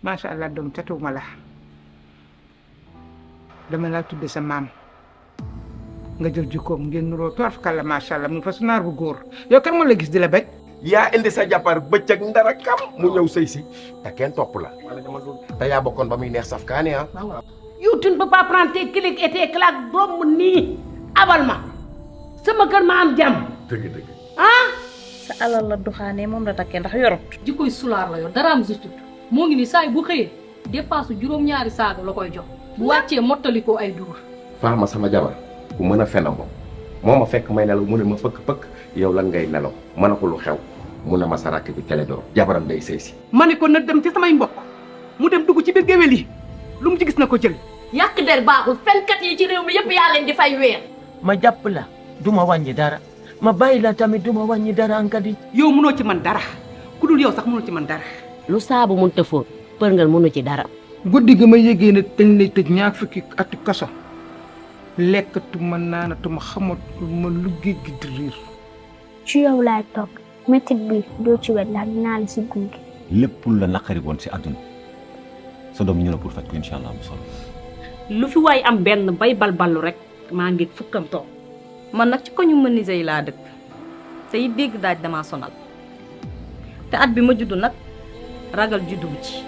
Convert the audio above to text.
macha allah doom tatuwuma la dama laa tudde sa maam nga jël jikkoom ngeen nuroo tubarfakalla macha allah mu fasu naar bu góor yow kan moo la gis di la bëgg. yaa indi sa jàppar bëccëg ndara kam mu ñëw sëy si te kenn topp la te yaa bokkoon ba muy neex saf kaane ah. yow tu ne peux pas prendre tes clics et tes claques romb nii abal ma sama kër ma am jàmm. dëgg ah. sa alal la duxaanee moom la takkee ndax yorut. jikkoy sulaar la yor dara am justut moo ngi ni saa yi bu xëyee dépasse juróom-ñaari saaga la koy jox bu wàccee mottali ko ay duur. Fama sama jabar ku mën a fena moom moo ma fekk may nelaw mu ne ma pëkk yow lan ngay nelaw ma ne ko lu xew mu ne ma sa rakk bi télé door jabaram day sëy si. ma ne ko na dem ci samay mbokk mu dem dugg ci biir géwél yi lu mu ci gis na ko jël. yàq der baaxul fenkat yi ci réew mi yëpp yaa leen di fay weer. ma jàpp la duma wàññi dara ma bàyyi la tamit duma wàññi dara ankadi. yow mënoo ci man dara ku dul yow sax mënoo ci man dara. lu saabu mun te fóot përngal mënu ci dara. guddi gi ma yégee ne dañ lay tëj ñaar fukki atu kaso lekkatuma naanatuma xamatuma lu géej gi di riir. ci yow laay toog métit bi doo ci wet ndax dinaa la si gunge. lépp la naqari woon si àdduna sa doom ñu ne pour faj ko incha allah mu solo. lu fi waay am benn bay balballu rek maa ngi fukkam toog. man nag ci ko ñu menuisier yi laa dëkk te yi dégg daaj damaa sonal te at bi ma juddu nag ragal juddu ci